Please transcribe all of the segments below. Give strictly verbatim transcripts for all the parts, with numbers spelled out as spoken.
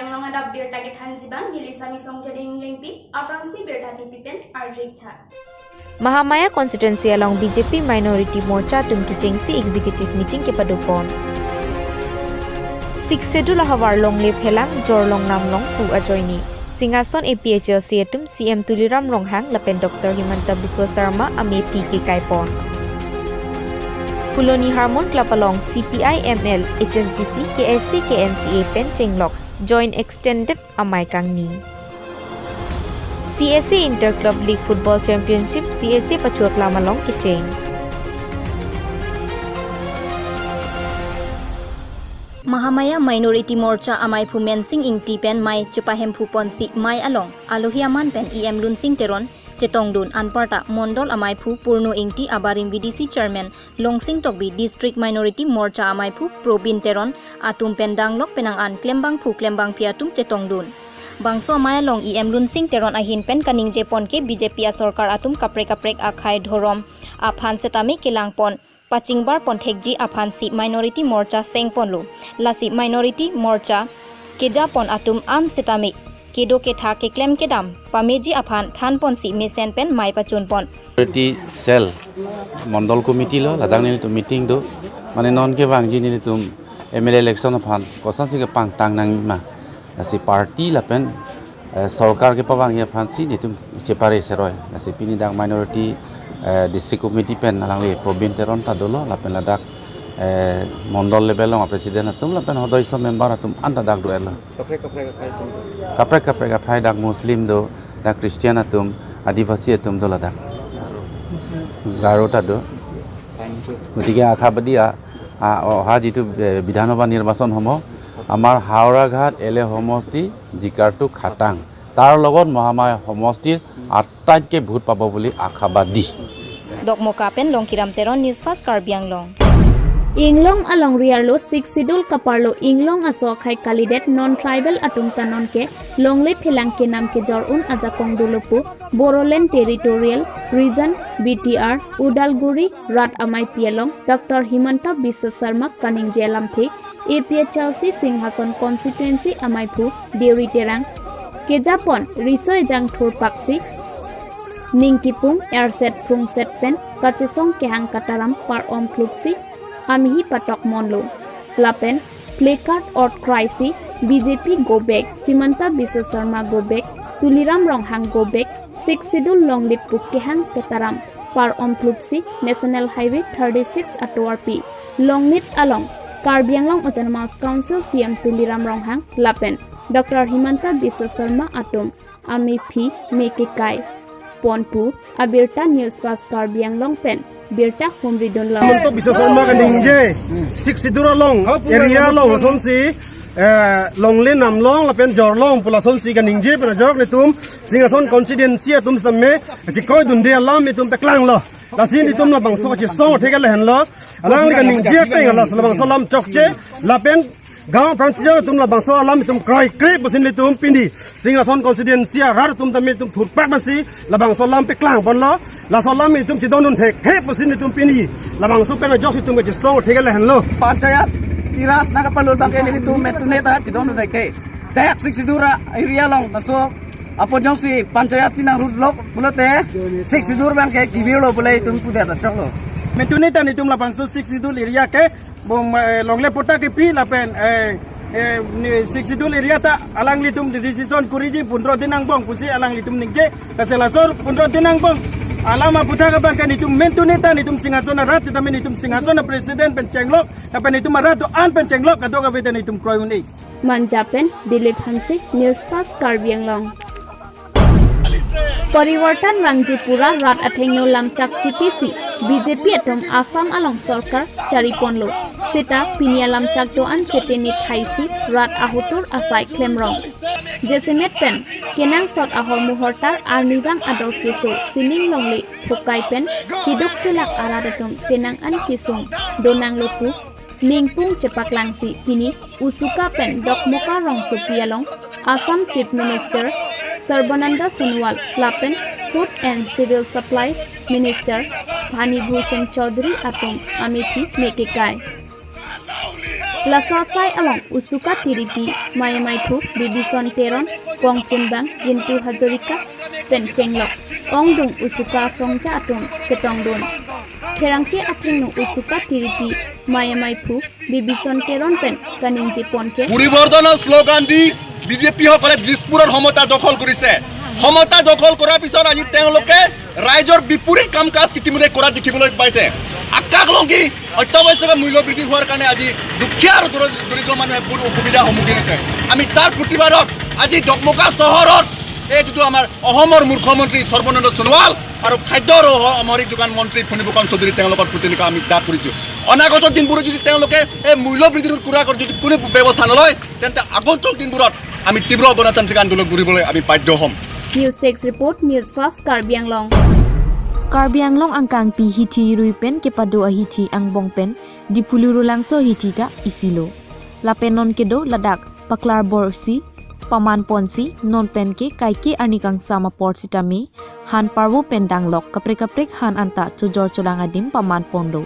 Along adap birta kethanji abang, neli Sami Songjading Lengpi, aphrangsi birta thepi pen arju-ik tha. Mahamaya constituency along B J P Minority Morcha atum kechengsi executive meeting kepadopon. Sixth Schedule ahavar longle phelang, jorlong namlong pu ajoine Singhason A P H L C atum C M Tuliram Ronghang lapen Doctor Himanta Biswa Sarma amephi kekaipon. Phuloni Harmon Club along C P I M L, H S D C, K S A C, K N C A pen chenglok joint extended amei kangni. C S A Inter Club League Football Championship, C S A pathu aklam along kecheng. Mahamaya Minority Morcha ameiphu Mensing Ingti pen mei chepahemphu ponsi mei along alohi aman pen E M Lunsing Teron chetongdun, anparta Mondol ameiphu Purno Ingti, abarim V D C Chairman Longsing Tokbi, District Minority Morcha ameiphu Probin Teron atum pen danglok penang an klembangphu klembangpi atum chetongdun. Bangso amei along E M Lunsing Teron ahin pen kaningjepon ke B J P asorkar atum kaprek kaprek akhei dhorom aphan setame kelangpon pachingbar ponthekji aphansi Minority Morcha sengponlo. Lasi Minority Morcha kejapon atum an setame kedo ketha keklem kedam pameji aphan thanponsi mesen pen mei pachunpon. Minority Cell Mondol Committee lo ladak nelitum meeting do. Mane non kevangji nelitum M L A election aphan kosonsi kepangtang nangma. Lasi party lapen, eh, sorkar kepavangji aphansi nelitum chepare seroi. Lasi pini dak Minority, eh, District Committee pen alangli Probin Teron ta dolo, lapen ladak, eh, Mondol level along President atum lapen hodoiso member atum anta dak do-etlo. Kaprek kaprek akhei atum. Kaprek kaprek akhei, dak Muslim do, dak Christian atum, Adivasi atum do ladak. Garo ta do. Thank you. গতিকে আশাবাদী, আ, আ, অহা যিটো, এ, বিধানসভা নিৰ্বাচন হ'ব, আমাৰ হাওৰাঘাট এল এ সমষ্টি জিকাৰটো খাটাং, তাৰ লগত মহামায়া সমষ্টিৰ আটাইতকৈ ভোট পাব বুলি আশাবাদী। Dokmoka pen Longkiram Teron, News Fast Karbi Anglong. Inglong alongri arlo Sixth Schedule kaparlo Inglong aso akhei kalidet non tribal atum ta nonke longle phelang kenam kejor un ajakong dolo pu Bodoland Territorial Region, B T R, Udalguri rat ameipi along Doctor Himanta Biswa Sarma kaningje alamthe A P H L C Singhason Constituency ameiphu Deuri Terang kejapon riso ejang thurpaksi ning kipung erset phrungset pen kachesong kehang kataram par-om phlupsi amehi patok monlo. Lapen placard ot kraisi B J P go back, Himanta Biswa Sarma go back, Tuliram Ronghang go back, Sixth Schedule longle pu kehang kataram par-om phlupsi National Highway thirty-six atovarpi Longnit along Karbi Anglong Autonomous Council C M Tuliram Ronghang lapen Doctor Himanta Biswa Sarma atum amephi me kekai pon pu abirta News Fast Karbi Anglong pen birta humridunlo. Himanta Biswa Sarma kaningje, Sixth Schedule along area along asonsi, eh, longle namlong lapen jorlong pu lasonsi kaningje pen ajok nelitum Singhason constituency atum sitame chekroidunde alam itum paklanglo. Lasi nelitum labangso kachesong thek lahenlo. Alangli kaningje pen laso labangso alam chokche lapen gaon aphrang chijor atum labangso alam itum kroikre pusi nelitum pini Singhason constituency arat atum tame itum thurpak nasi labangso alam paklangponlo. Laso alam itum chedondun thekthe pusi nelitum pini labangso pen ajoksi itum kachesong thek lahenlo. Panchayati Raj nangkapalul abangke nelitum mentune ta chedondun thekthe. Dak Sixth Schedule area along laso apot jongsi panchayati nangrut lok pulote Sixth Schedule abangke kevirlo pule itum pudet ta choklo. Mentune ta nelitum labangso Sixth Schedule area ke bom, eh, longle patta kepi lapen, eh, eh, ni Sixth Schedule area ta alanglitum decision kuriji pundro din angbong pusi alanglitum ningje. Lasi laso pundro din angbong alam aputhak abangke nelitum mentune ta nelitum Singhason arat sitame nelitum Singhason president pen chenglok lapen nelitum arat do-an pen chenglok kadokave ta nelitum kroi un-e. Manja pen Dilip Hanse, News Fast Karbi Anglong. Parivartan vangji pura rat athengno lamchak chipisi B J P atum Assam along sorkar chariponlo. Seta pini alamchak do-an chetini thaisi rat ahotur asai klemrong. Jasemet pen kenangsot ahormu hortar arnivang ador keso sining longle phukai pen kiduk kelak arat atum penang an kesung donanglo pu ningpung chepaklangsi pini Usuka pen Dokmoka rongsopi along Assam Chief Minister Sarbananda Sonowal lapen Food and Civil Supply Minister Bhani Bhushan Chaudhary atum amephi me kekai. Laso asai along Usuka Tiripi, Maya Maiphu, Bibison Teron, Kongchunbang, Jintu Hazarika pen chenglok ongdung Usuka asongja atum chetongdun. Pherangke athengno Usuka Tiripi, Maya Maiphu, Bibison Teron pen kaningje pon ke পরিবর্তনৰ শ্লোগান দি বিজেপিসকলে দিছপুৰৰ সমতা দখল কৰিছে। সমতা দখল কৰাৰ পিছত আজি তেওঁলোকে ৰাইজৰ বিপৰীত কাম কাজ ইতিমধ্যে কৰা দেখিবলৈ পাইছে। আকাশ লংঘী অত্যাৱশ্যকীয় মূল্য বৃদ্ধি হোৱাৰ কাৰণে আজি দুখীয়া আৰু দৰিদ্ৰ মানুহে বহুত অসুবিধাৰ সন্মুখীন হৈছে। আমি তাৰ প্ৰতিবাদত আজি ডকমকা চহৰত এই যিটো আমাৰ অসমৰ মুখ্যমন্ত্ৰী সৰ্বানন্দ সোণোৱাল আৰু খাদ্য আৰু সামগ্ৰিক যোগান মন্ত্ৰী ফণীভূষণ চৌধুৰী তেওঁলোকৰ প্ৰতি আমি দাগ কৰিছো। অনাগত দিনবোৰত যদি তেওঁলোকে এই মূল্য বৃদ্ধিৰ ৰোধ কৰাৰ যদি কোনো ব্যৱস্থা নলয়, তেন্তে আগন্তুক দিনবোৰত আমি তীব্ৰ গণতান্ত্ৰিক আন্দোলন কৰিবলৈ আমি বাধ্য হ'ম। News Desk Report, News First Karbi Anglong. Karbi Anglong angkangpi hithi rui pen kepado ahithi angbong pen Diphu Lurulangso hithi ta isilo. Lapen non kedo ladak paklar borsi paman ponsi non pen ke kaike arni kangsam apor sitame han parvo pen danglok kaprek kaprek han anta chojor cholang adim paman pondo.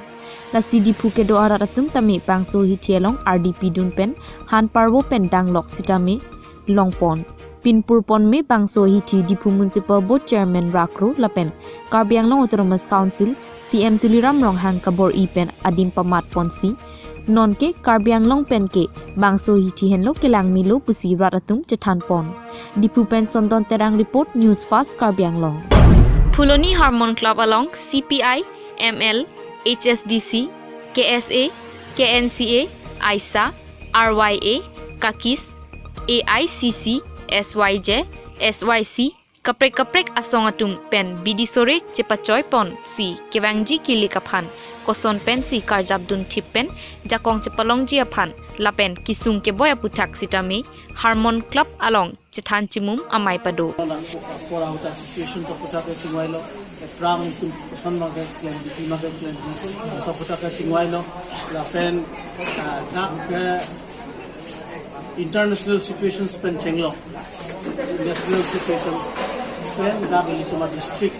Lasi Diphu kedo arat atum tame bangso hithi along ardi pidun pen han parvo pen danglok sitame longpon. Pinpur ponme bangso hithi Diphu Municipal Board Chairman Rakro lapen Karbi Anglong Autonomous Council C M Tuliram Ronghang kabor-i pen adim pamat ponsi nonke Karbi Anglong pen ke bangso hithi henlo kelang milo pusi rat atum chethan pon. Diphu pen Sondon Terang report, News First Karbi Anglong. Phuloni Harmon Club along C P I, M L, H S D C, K S A, K N C A, aisa, R Y A, kakis, A I C C, S Y J, S Y C, kaprek kaprek asong atum pen bidi sore chepachoi ponsi kevangji kilik aphan koson pensi karjap dun thip pen jakong chepalongji aphan lapen kesung keboi aputhak sitame Harmon Club along chethan chimum amei pado. Apor ahut ta situation ta puthot ke chingvailo, aphrang itum koson abang ke klem, itum abang ke klem, laso puthot ke chingvailo, lapen, ah, dak ke international situations pen chenglok, national situations pen dak ilitum adistrict,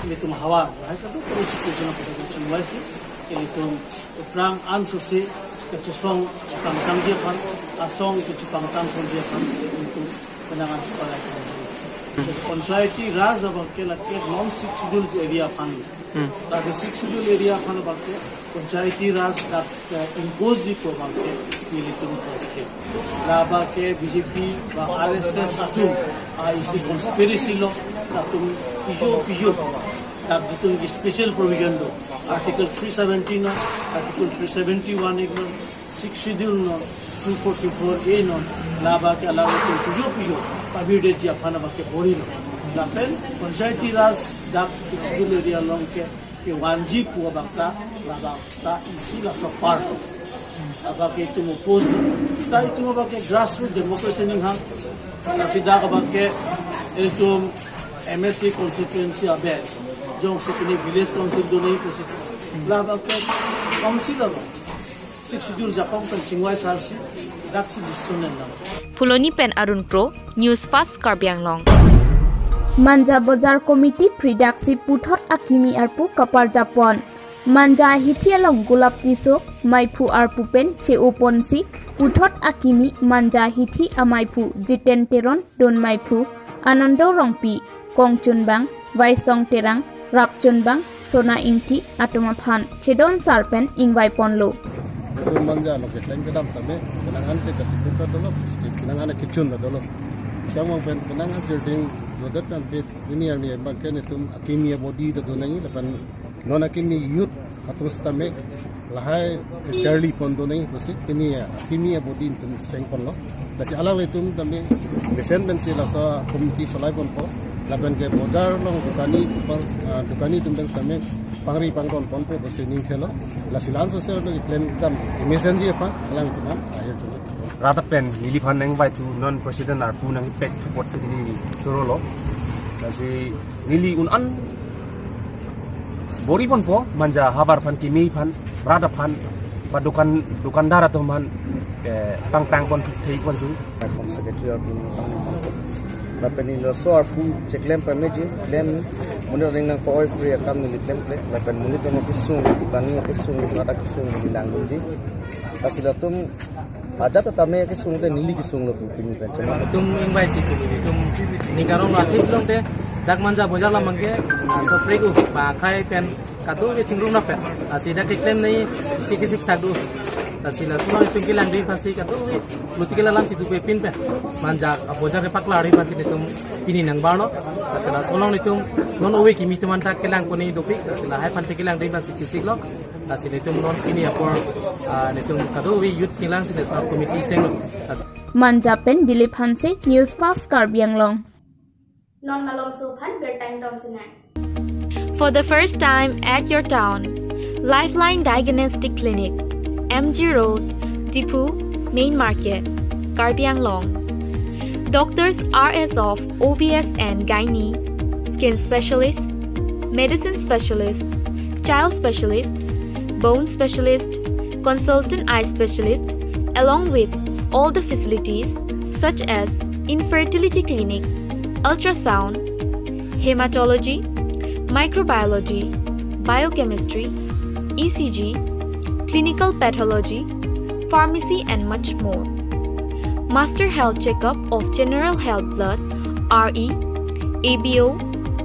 ilitum ahavar, lahai ta do situation aputhot ke chingvaisi, ilitum aphrang ansose kachesong chepangtangji aphan, asong kachepangtang ponji aphan, ilitum penang an chepalai ponji. Panchayati Raj abang ke lake non Sixth Schedule area aphan. Hmm. Lake Sixth Schedule area aphan abang ke Panchayati Raj dak, eh, impose ji pu abang ke nelitum ke. Labang ke B J P ba R S S atum, ah, isi conspiracy lo, latum pijo pijo, dak jitum ke special provision do, Article three seventy non, Article three seventy-one ek non, Sixth Schedule non, two forty-four A non, labang ke alanglitum pijo pijo pavirdetji aphan abang ke bor-ilo. Lapen Panchayati Raj dak Sixth Schedule area along ke, kevanji pu abang ta, labang ta isi laso part abang ke itum oppose lo. Ta itum abang ke grassroots democracy aning hang. Lasi dak abang ke itum M A C constituency abe, jongsi pini village council do nangji pusi, labang ke council along Sixth Schedule jakong pen chingvai sarsi daksi decision nang. Phuloni pen Arun Kro, News First Karbi Anglong. Manja Bazar Committee phri daksi puthot akimi arpu kaparjap pon. Manja hithi along Gulap Tisso maiphu arpu pen che-o ponsi puthot akimi Manja hithi amaiphu Jiten Teron, Don maiphu Anando Rongpi, Kongchunbang, Vaisong Terang, Rapchunbang, Sona Ingti atum aphan chedon sar pen ingvai ponlo. Itum Manja along keklem kedam tame, penang an ke katipu ta dolo, penang an kechun ta dolo. Samang pen penang an chirding dodet pen pit, pini arni abang ke netum akimi abodi ta do nangji, lapen non akimi youth atum sitame lahai charli pon do nangji pusi pini akimi abodi netum seng ponlo. Lasi alanglitum tame mesen pensi laso committee solai ponpo. Lapen ke bazar along dukani pang, ah, dukani atum pen tame pangri pangdon ponpo pusi ning thelo. Lasi la-an sose lo keklem kedam mesen ji apa alangtum an akhir chunat. Rat pen neliphan nangvaithu non president arpu nangpek thu apotsi neli chorolo. Lasi neli un an bor-i ponpo, Manja havar aphan, kimi aphan, rat aphan, ba dukan, dukandar atum aphan, eh, pangtang pon thei ponsi. Kom secretary arpu pangtang ponpo. Lapen neli laso arpu cheklem pameji, klem monit aning nangpo-oi pri akam neli klemkle. Lapen monit atum kesung, dukani kesung, rat kesung neli langdunji. Lasi latum ajat tame kesung te neli kesung lo pu pini pen chama. Itum ingvai si pu itum ning karong lo athip long te dak Manja bojar lam abangke, ah, soprik u ba akhai pen kadokave chingrum na pen. Lasi dak keklem nei isi kesik sadu. Lasi latum along itum kelang dei aphansi kadokave luti kela lam si tu pe pin pen. Manja abojar kepaklari aphansi itum pini nangbar lo. Lasi laso along itum non ove kimi atum anta kelang kone dopik. Lasi lahai aphan te kelang dei aphansi chesik lo. Lasi itum non pini apor, ah, itum kadokave youth kelang si laso committee seng lo. Lasi Manja pen Dilip Hanse, News Fast Karbi Anglong. Non malomso aphan birta ingtong sinang. For the first time at your town, Lifeline Diagnostic Clinic, M G Road, Diphu, Main Market, Karbi Anglong. Doctors are as of O B S and gynae, skin specialist, medicine specialist, child specialist, bone specialist, consultant eye specialist, along with all the facilities such as infertility clinic, ultrasound, hematology, microbiology, biochemistry, E C G, clinical pathology, pharmacy and much more. Master health checkup of general health blood, R E, A B O,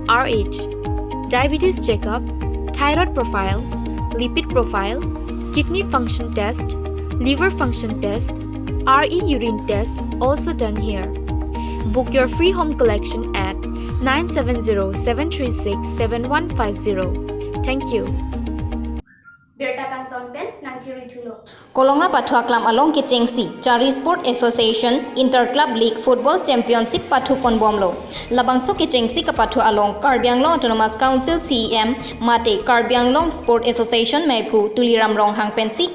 R H, diabetes checkup, thyroid profile, lipid profile, kidney function test, liver function test, R E urine test also done here. Book your free home collection at nine seven zero seven three six seven one five zero. Thank you. Birta kangton pen nangchiri thulo. Kolonga pathu aklam along kechengsi Chari Sport Association Inter Club League Football Championship pathu ponbomlo. Labangso kechengsi kapathu along Karbi Anglong Autonomous Council C E M mate Karbi Anglong Sport Association meiphu Tuliram Ronghang pensi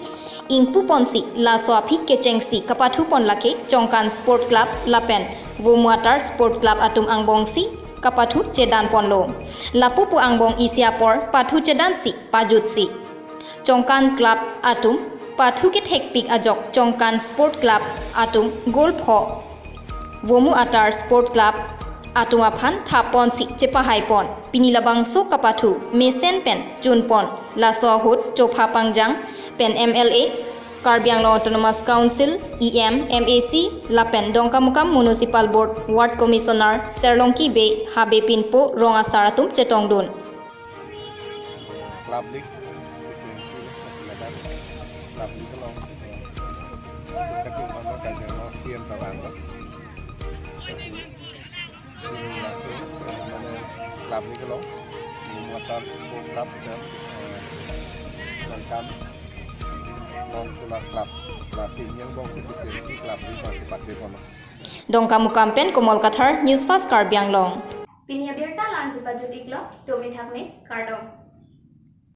ingpu ponsi laso aphi kechengsi kapathu pon lake Chongkan Sport Club lapen Vomuatar Sport Club atum angbongsi kapathu chedan ponlo. Lapu pu angbong isi apor pathu chedansi pajutsi Chongkan Club atum pathu kethekpik ajok Chongkan Sport Club atum goal pho, Vomuatar Sport Club atum aphan thap ponsi chepahai pon. Pini labangso kapathu mesen pen chun pon. Laso ahut Chopha Pangjang pen M L A, Karbi Anglong Autonomous Council, E M, M A C, lapen Dongkamukam Municipal Board Ward Commissioner Serlongki Bey, Habe Pinpo, rong asar atum chetongdun. Club League, Club League along, Club League along, C M Tawang, Club League along, Vomuatar Sport Club dan, eh, Chongkan Longchula Club, Club team angbongsi kechengsi Club League masih pakai kono. Dongkamukam pen Komol Kathar, News Fast Karbi Anglong. Pini abirta la-ansi pajut iklo, tumi thakme, kardom.